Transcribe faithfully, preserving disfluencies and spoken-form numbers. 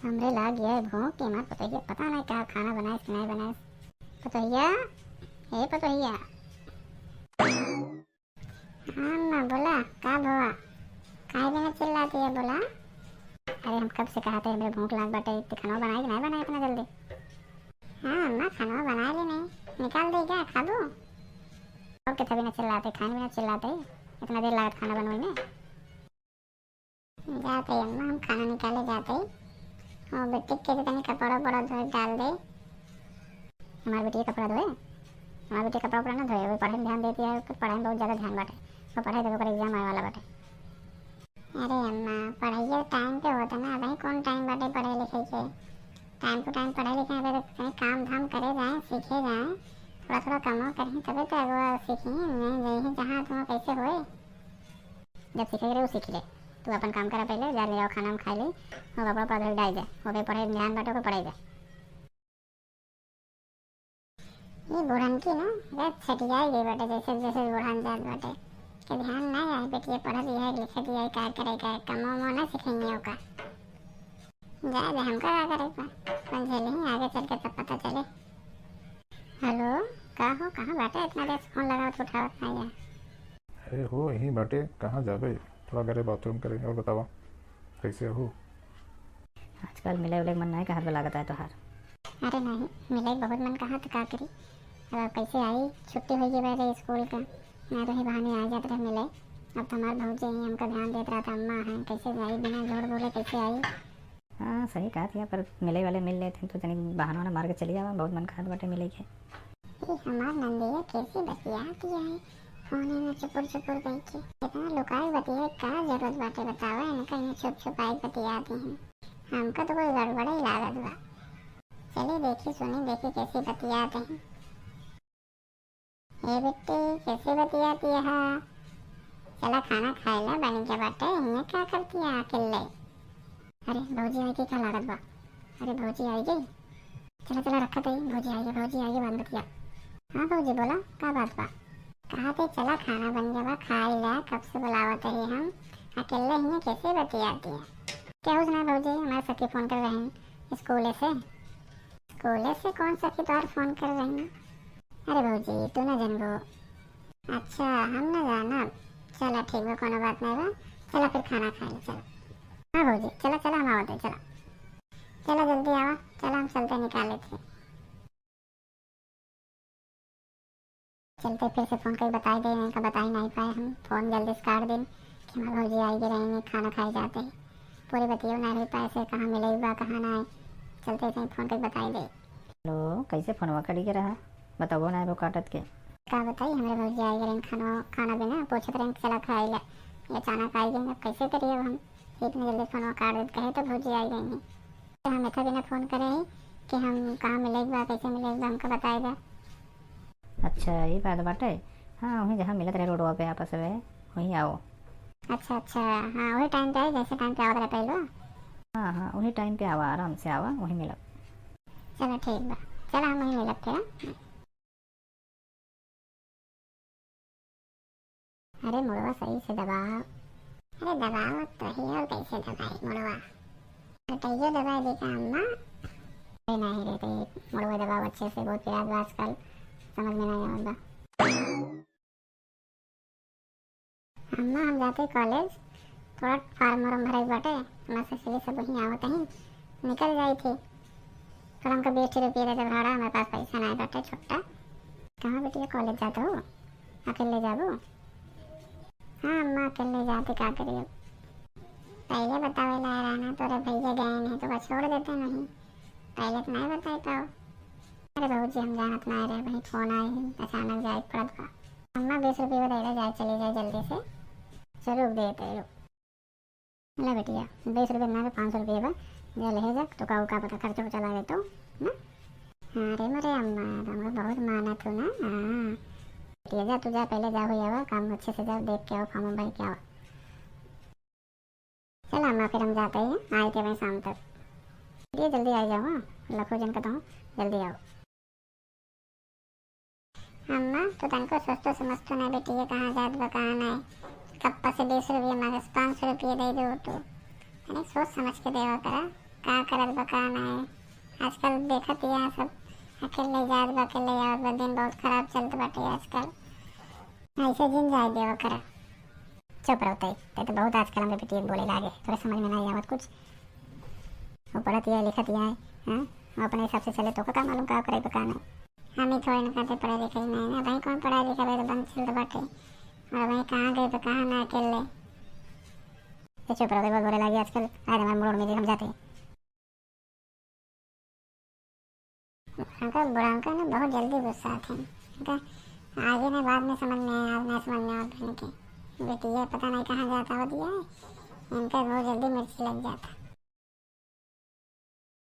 हमरे लाग गया है भूख कि हमार पतोहिया पता नहीं का खाना बनाइस कि नहीं बनाइस। पतोहिया, ए पतोहिया। हाँ अम्मा, बोला, का भवा? काहे बिना चिल्लाती है, बोला? अरे, हम कब से कहत है, हमरे भूख लाग बाटे, ते खाना बनाए कि नहीं बनाए इतना जल्दी? हाँ अम्मा, खाना बनाए ली नहीं, निकाल दे क्या, खाबू? अब के तभी ना चिल्लाते, खाए बिना चिल्लाते, इतना देर लागत खाना बनवे में। जाते अम्मा, हम खाना निकाले जाते। और बेटी के भी तनी कपड़ा उपड़ा धोए डाल दे। हमार बेटी कपड़ा धोए? हमार बेटी कपड़ा उपड़ा ना धोए, वो पढ़ाई में ध्यान देती है, उसको पढ़ाई में बहुत ज़्यादा ध्यान बाटे। वो पढ़ाई देवे, ओकर एग्जाम आवे वाला बाटे। अरे अम्मा, पढ़ाइए टाइम पे होता ना, अभी कौन टाइम बाटे पढ़े लिखे के? टाइम टू टाइम पढ़े लिखे, अगर कहीं काम धाम करे जाए, सीखे जाए, थोड़ा थोड़ा कमो करी, तबे तो अगवा सीखी, नहीं जइहे जहाँ तुम कैसे होए। जब सीखे के रहे, वो सीख ले। तू अपन काम करा पहले, जा ले जाओ खाना हम खाए ले, वो कपड़ा उपड़ा धोई डाल दे, वो भी पढ़े ध्यान बाटे, ओके पढ़े दे। ये बुढ़न की ना, रे छटियाई गई बाटे, जैसे जैसे बुढ़न जात बाटे। के ध्यान ना आए, बेटिया पढ़त ही है, लिखत ही है, का करे, का कमो उमो ना सीखेंगे ओका। जाए दे, हमका का करे बा, अपन झेले ही, आगे चल के तब पता चले। हेलो, का हो, कहाँ बाटे? इतना देर से फोन लगावत, उठावत नहीं है। अरे हो, यहीं बाटे, कहाँ जाबे? थोड़ा घरे बाथरूम करे। और बतावा, कैसे हो? आजकल मिले उले के मन नहीं कहत बा लागत है तोहार। अरे नहीं, मिले के बहुत मन कहत, का करी? अब कैसे आई, छुट्टी हो गई बाटे स्कूल का, ना तो ही बहाने आ जात रहे मिले। अब तो हमार भौजी ही हमका ध्यान देत रहत, अम्मा हैं, कैसे जाई, बिना झूठ बोले कैसे आई? हाँ, सही कहत है, पर मिले वाले मिल लेते हैं तो तनी बहाना ना मार के चली आवा, बहुत मन कहत बाटे मिले के। ई हमार नंदिया कैसे बतियाती है, फोने में चुपुर चुपुर बैठ के। इतना लुकाए बतियाए का जरूरत बाटे बतावा, इनका यहाँ छुप छुपाए बतियाती हैं। हमका तो कोई गड़बड़े ही लागत बा। चले देखी सुनी, देखी कैसे बतियाते हैं। ए बेटी, कैसे बतियाती है? चला खाना खाए ला, बन के बाटे, इन्हें क्या करती है अकेले? अरे भौजी आई गई का लागत बा। अरे भौजी आई गई, चला चला रखा तई, भौजी आई गई, भौजी आई गई, बाद में बतिया। हाँ भौजी बोला, का बात बा? कहा थे चला खाना बन गया बा, खाए ला, कब से बुलावत है हम, अकेले ही कैसे बतियाती है? क्या हुआ ना भौजी, हमारे सखी फोन कर रहे हैं स्कूल से। स्कूल से कौन सखी तोहार फोन कर रही? अरे भौजी, तू ना जानबो। अच्छा, हम ना जानब। चला ठीक बा, कोनो बात नहीं बा। चला फिर खाना खाए ले, चला। हाँ भौजी, चला, चला, हम आवत है, चला। चला जल्दी आवा, चला हम चलते निकाले थे। चलते फिर से फोन करके बताई दे, नहीं का बताई नहीं पाए हम। फोन जल्दी से काट देन कि हमार भौजी आई गई रही, खाना खाए जाते हैं। पूरी बतियो नहीं हुई पाए से कहाँ मिले बा, कहाँ ना है। चलते थे फोन करके बताई दे। हेलो, कैसे फोनवा कट गया रहा? बताओ ना वो काटत के। का बताई, हमरे भौजी आई गई रही खाना, खाना बिना पूछत रही, चला खाए ले। ये अचानक आई गई, अब कैसे करिए अब हम? इतने जल्दी फोनवा काट देत, कहे तो भौजी आई गई नहीं। हम इतना बिना फोन करे ही कि हम कहाँ मिले बा, कैसे मिले बा, हमका बताए दे। अच्छा, ये बात बाटे। हाँ, वहीं जहाँ मिलत रहे रोडवा पे आपस में, वहीं आओ। अच्छा, अच्छा, हाँ, वही टाइम पे आई, जैसे टाइम पे आवत रहे पहले। हाँ, हाँ, वही टाइम पे आवा, आराम से आवा, वहीं मिलब। चलो ठीक बा, चलो हम वहीं मिलब फिर, हाँ? अरे मुड़वा सही से दबाओ। अरे दबाओ तो ही, और कैसे दबाई मुड़वा? तो कहिए दबाई दी का अम्मा? अरे नहीं रे, तो मुड़वा दबाओ अच्छे से, बहुत पिरात बा आजकल, समझ में नहीं आवत बा। अम्मा हम जाते कॉलेज, थोड़ा फार्म वार्म भरे के बाटे, हमार सहेली सब वहीं आवत ही, निकल जाई थी। पर हमका बीस रुपये दे दे भाड़ा, हमारे पास पैसा नहीं बाटे छोटा। कहाँ बिटिया कॉलेज जात हो? अकेले जाबो? हाँ अम्मा, अकेले जाते का करियो? पहले बतावे ला रहना, तोरे भैया गए नहीं तो छोड़ देते नहीं। पहले तो नहीं बताई पाओ। अरे भौजी हम जानत नहीं रहे, वहीं फोन आए ही, अचानक जाए पड़त बा। अम्मा बीस रुपये दे दे, जाए चली जाए जल्दी से। चलो रुक देते रुक। ले बिटिया, बीस रुपये ना, पाँच सौ रुपये बा, जा ले जा, तो का, का पता खर्चा उर्चा ला ले तो, ना? हाँ रे मोरे अम्मा, तो हमको बहुत माना तू ना, हाँ। बिटिया जा, तू जा, पहले जा, हो आवा, काम अच्छे से जा, देख के आओ, फॉर्म भर के आओ। चल अम्मा, फिर हम जाते हैं, आए थे वहीं शाम तक। बिटिया जल्दी आ जाओ, हाँ, लखो जन का तो, जल्दी आओ। अम्मा, तू तनको सोचतो समझतो ना बेटी के कहाँ जात बा, कहाँ नाय। कब से बीस रुपये मांगस, पाँच सौ रुपये दे दो तू। अरे सोच समझ के देवा करा। का करत बा, का नाहीं। आजकल देखत ही है सब, अकेले जात बा, अकेले आवत बा, दिन बहुत खराब चलत बाटे आजकल। ऐसे जिन जाए देवा करा। चुप रहो तई, तई तो बहुत आजकल हमरे बेटी बोले लागे, तोरे समझ में नहीं आवत कुछ। वो पढ़त ही है, लिखत ही है, हाँ? वो अपने हिसाब से चले, तोका का मालूम का करे बा, का नाहीं। हम ही थोड़े ना कहते पढ़े लिखे ही नहीं ना भाई, कौन पढ़ाई लिखाई तो बंद चलत बाटे। और भाई कहाँ गए बा, कहाँ ना अकेले। ये चुप रहो, एक बार बोले लागी आजकल, आज हमारे मूड में हम जाते हैं। हमका बुढ़ाऊ का ना बहुत जल्दी गुस्सा आते हैं। हमका आगे ना बाद में समझ में आए, आज ना समझ में आए बहन के। बेटी ये पता नहीं कहाँ जाता हो दिया है, इनका बहुत जल्दी मिर्ची लग जाता।